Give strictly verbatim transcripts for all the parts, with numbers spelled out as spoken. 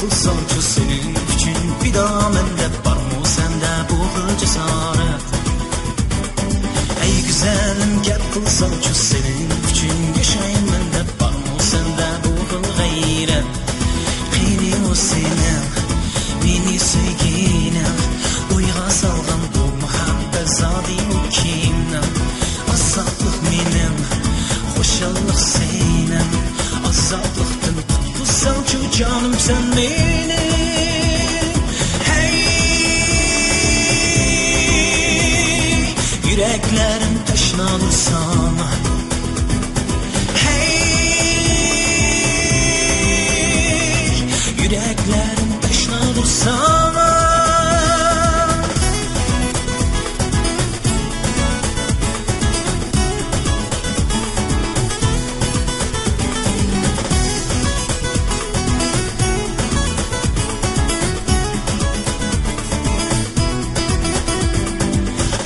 قىلساڭچۇ سېنىڭ ئۈچۈن پىدامەن دەپ، بارمۇ سەندە بۇ خىل جاسارەت؟ ئەي گۈزەلىم، گەپ قىلساڭچۇ سېنىڭ ئۈچۈن ياشايمەن دەپ، بارمۇ سەندە بۇ خىل غەيرەت؟ قېنى ئۇ سېنىڭ مېنى سۆيگىنىڭ، ئويغا سالغان بۇ مۇھەببەت زادى ئۇ كىمنىڭ؟ ئازابلىق مېنىڭ، خۇشاللىق سېنىڭ، ئازابلىقتىن قۇتقۇزساڭچۇ جانىم سەن مېنى. ھەي، يۈرەكلەرىم تەشنادۇر ساڭا. ھەي، يۈرەكلەرىم تەشنادۇر ساڭا.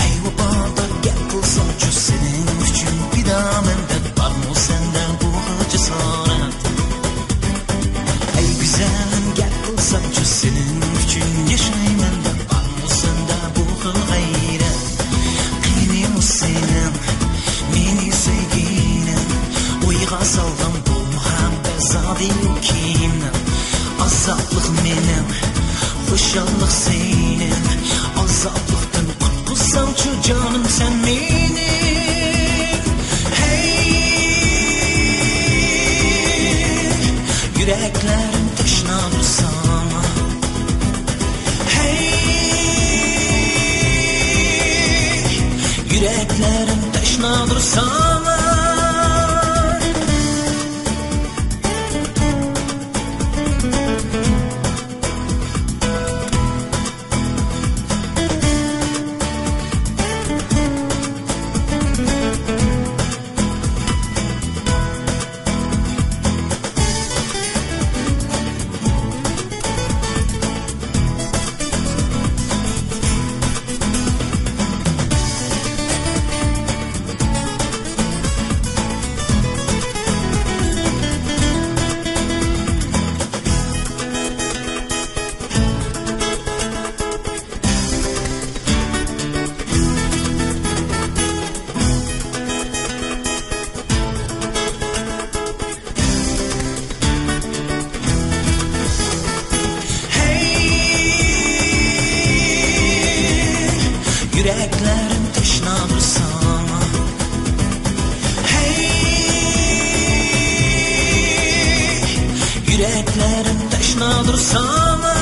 ئەي ۋاپادار، گەپ قىلساڭچۇ سېنىڭ ئۈچۈن پىدامەن دەپ، بارمۇ سەندە بۇ خىل جاسارەت؟ ئەي گۈزەلىم، گەپ قىلساڭچۇ سېنىڭ ئۈچۈن ياشايمەن دەپ، بارمۇ سەندە بۇ خىل غەيرەت؟ قېنى ئۇ سېنىڭ مېنى سۆيگىنىڭ، ئويغا سالغان بۇ مۇھەببەت زادى ئۇ كىمنىڭ؟ ئازابلىق مېنىڭ، خۇشاللىق سېنىڭ، ئازابلىقتىن قۇتقۇزساڭچۇ جانىم سەن مېنى. ھەي، يۈرەكلەرىم تەشنادۇر ساڭا. ھەي، يۈرەكلەرىم تەشنادۇر ساڭا. ھەي، يۈرەكلەرىم تەشنادۇر ساڭا. ھەي، يۈرەكلەرىم تەشنادۇر ساڭا.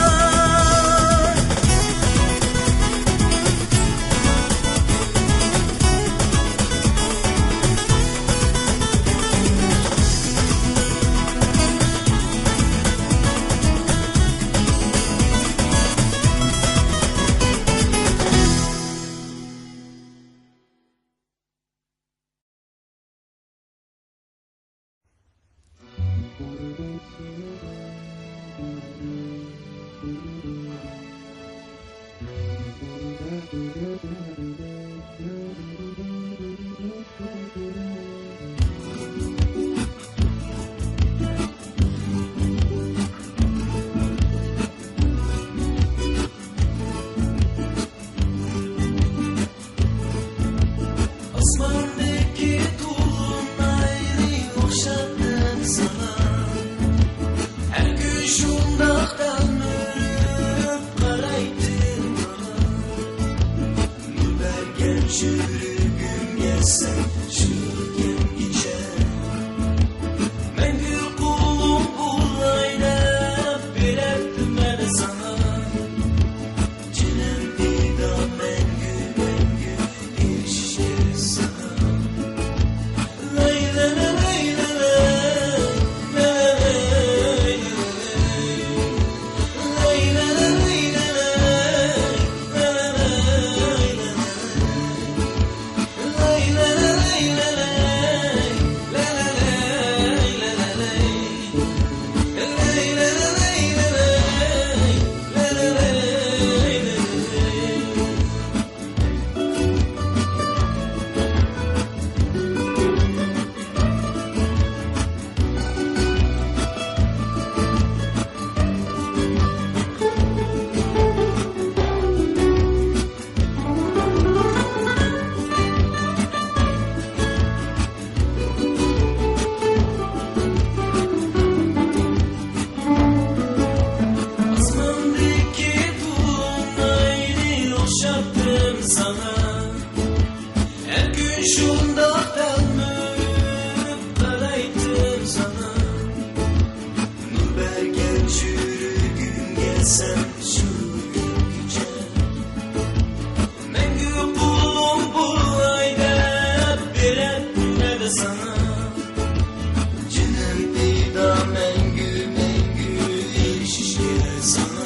سەن شۇ كۈنگىچە مەڭگۈ قۇلۇڭ بولاي دەپ بېرەتتىم ساڭا. جېنىم پىدا مەڭگۈ، مەڭگۈ ئېرىشىشكە ساڭا.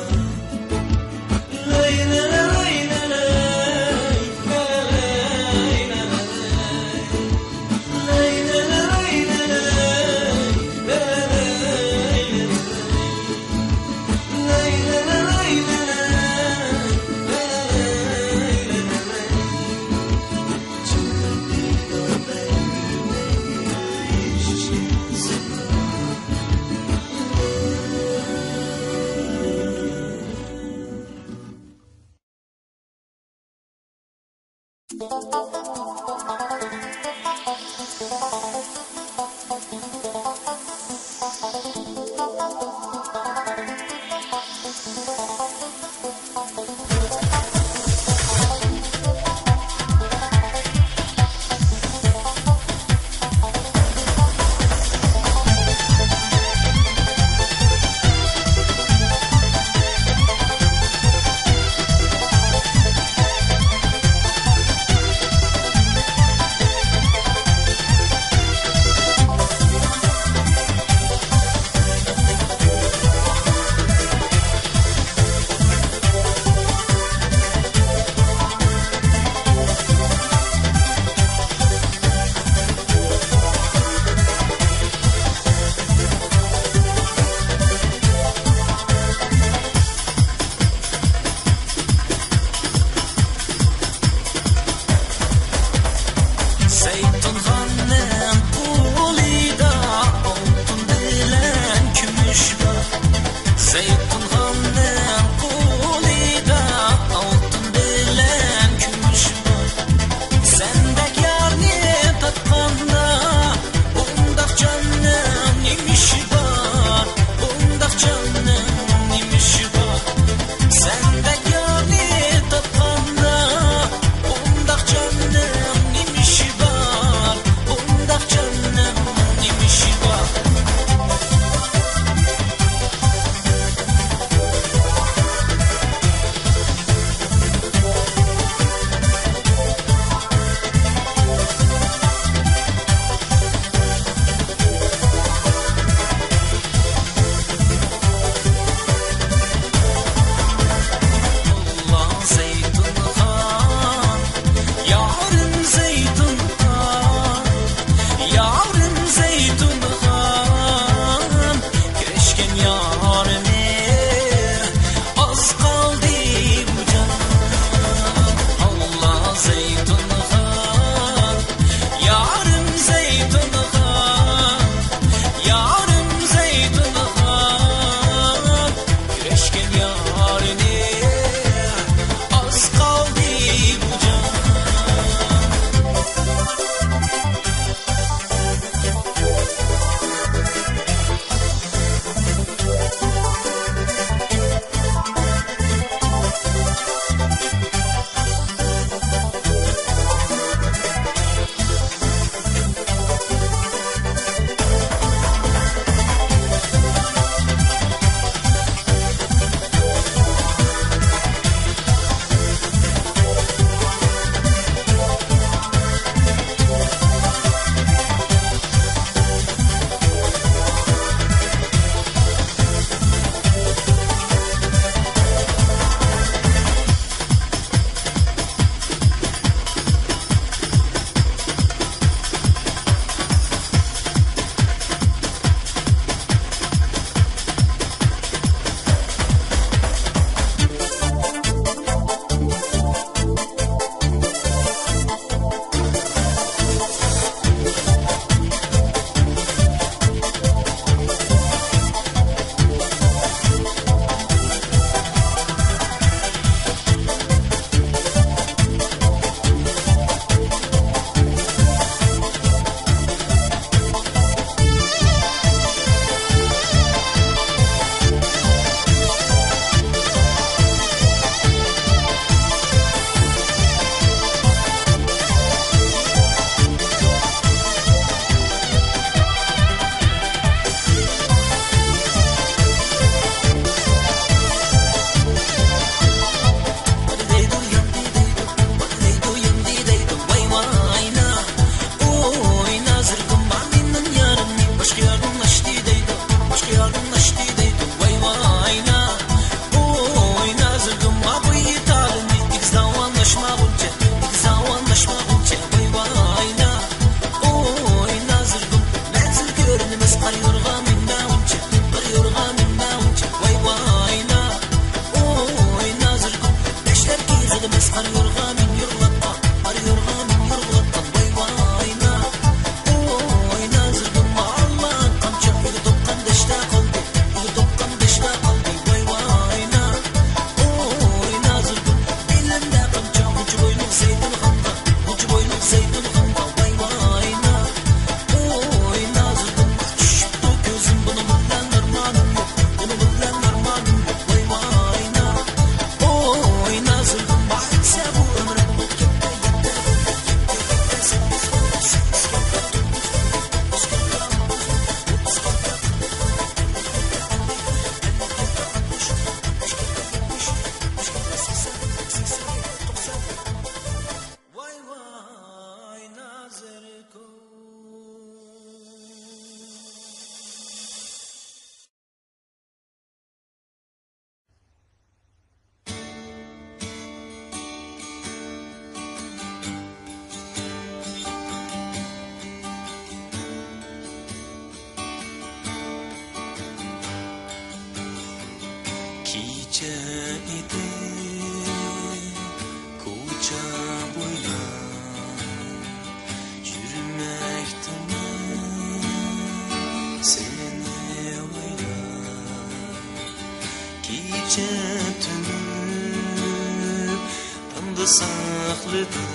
كېچە تۈنۈپ تاڭدا ساقلىدىم،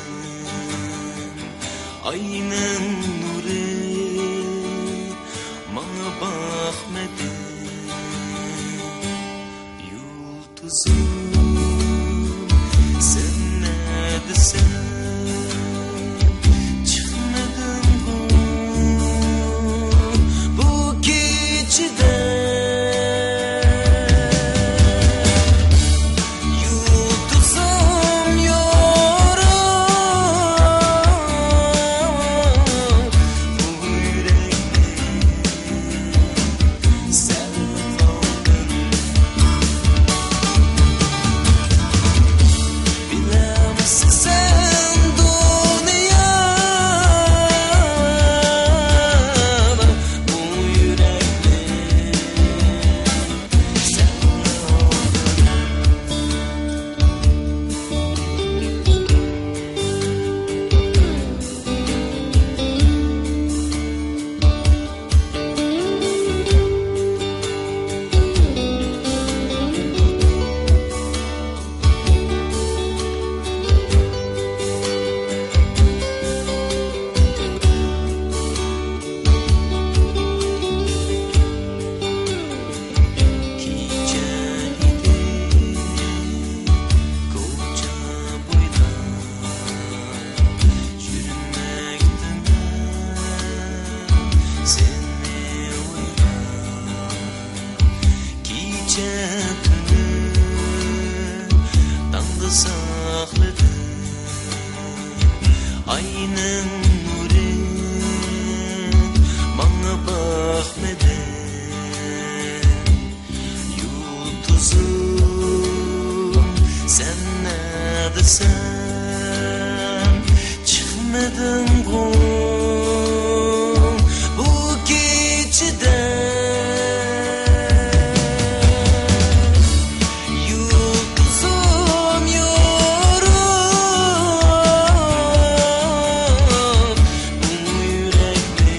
ئاينىڭ نۇرى ماڭا باقمىدى. يۇلتۇزۇم، سەن نەدىسەن؟ چىقمىدىڭغۇ بۇ كېچىدە؟ يۇلتۇزۇم يورۇق بۇ يۈرەكنى. سەن قالدىڭ. بىلەمسەن سەن دۇنيادا بۇ يۈرەكنى سەن قالدىڭ. كېچە ئىدى، كوچا بويلار يۈرمەكتىمەن سېنى ئويلاپ. كېچە تۈنۈپ تاڭدا ساقلىدىم، ئاينىڭ نۇرى ماڭا باقمىدى. يۇلتۇزۇم، سەن نەدىسەن؟ چىقمىدىڭغۇ بۇ كېچىدە؟ يۇلتۇزۇم يورۇق بۇ يۈرەكنى.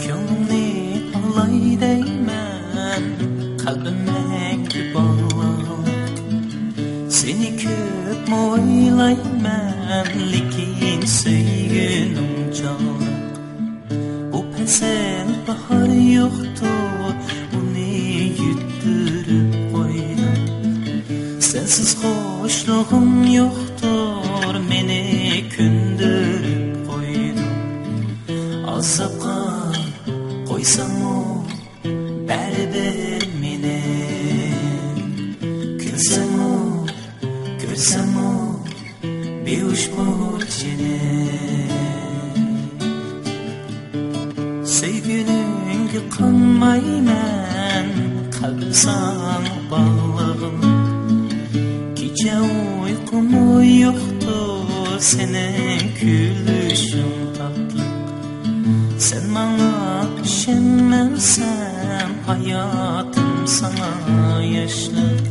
كۆڭلۈڭنى ئالاي دەيمەن، قەلبىم مەڭگۈ باغلىق. سېنى كۆپمۇ ئويلايمەن، لېكىن سۆيگۈنۈڭ جانلىق. بۇ پەسىل باھار يوقتۇر، ئۇنى يۈتتۈرۈپ قويدۇم. سەنسىز خۇشلۇقۇم يوقتۇر، مېنى كۆندۈرۈپ قويدۇم. ئازابقا قويساڭمۇ بەرىبىر مېنى، كۈلسەممۇ، كۆرسەممۇ بىھوش بۇ جېنىم. سۆيگۈنۈڭگە قانمايمەن، قەلبىم ساڭا باغلىغىن. كېچە ئۇيقۇممۇ يوقتۇر، سېنىڭ كۈلۈشۈڭ تاتلىق. سەن ماڭا ئىشەنمەمسەن، ھاياتىم ساڭا ياشلىق.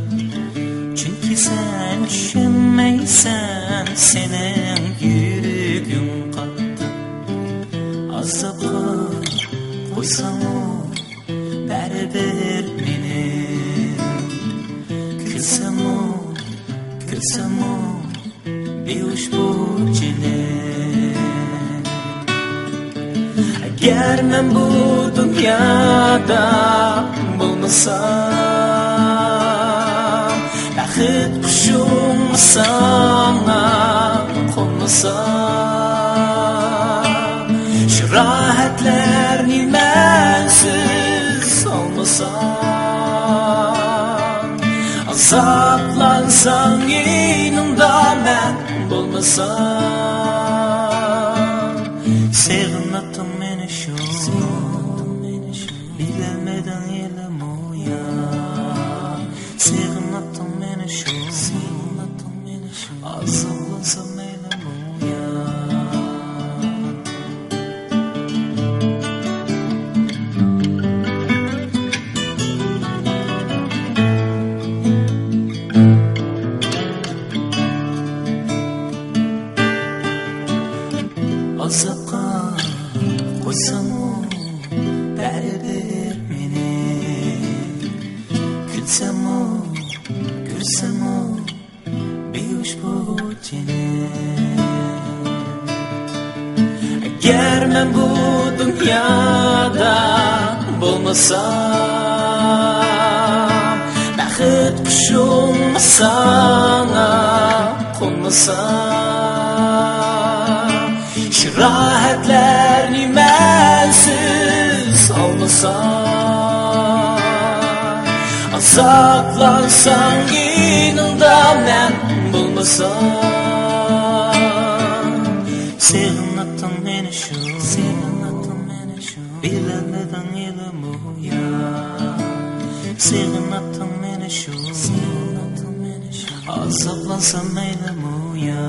چۈنكى سەن چۈشەنمەيسەن، سېنىڭ يۈرىكىڭ قاتتىق. ئازابقا قويساڭمۇ بەرىبىر مېنى، كۈلسەممۇ، كۆرسەممۇ بىھوش بۇ جېنىم. ئەگەر مەن بۇ دۇنيادا بولمىسام، ساڭا قونمىسا، شۇ راھەتلەرنى مەنسىز ئالمىسا، ئازابلانساڭ يېنىڭدا مەن بولمىسام، سېغىناتتىڭ مېنى شۇ، بىلەلمىدىڭ ھېلىمۇ يا. سېغىناتتىڭ مېنى شۇ، ئازابلانسام مەيلىمۇ يا. ئازابقا قويساممۇ بەرىبىر مېنى، كۈلسەممۇ كۈلسەممۇ بىھوش بۇ جېنىم. ئەگەر مەن بۇ دۇنيادا بولمىسام، بەخت قۇشۇم ساڭا قونمىسا، شۇ راھەتلەرنى مەنسىز ئالمىسام، ئازابلانساڭ يېنىڭدا مەن بولمىسام. سېغىناتتىڭ مېنى شۇ، سېغىناتتىڭ مېنى شۇ، بىلەلمىدىڭ ھېلىمۇ يا. سېغىناتتىڭ مېنى شۇ، سېغىناتتىڭ مېنى شۇ، ئازابلانسام مەيلىمۇ يا.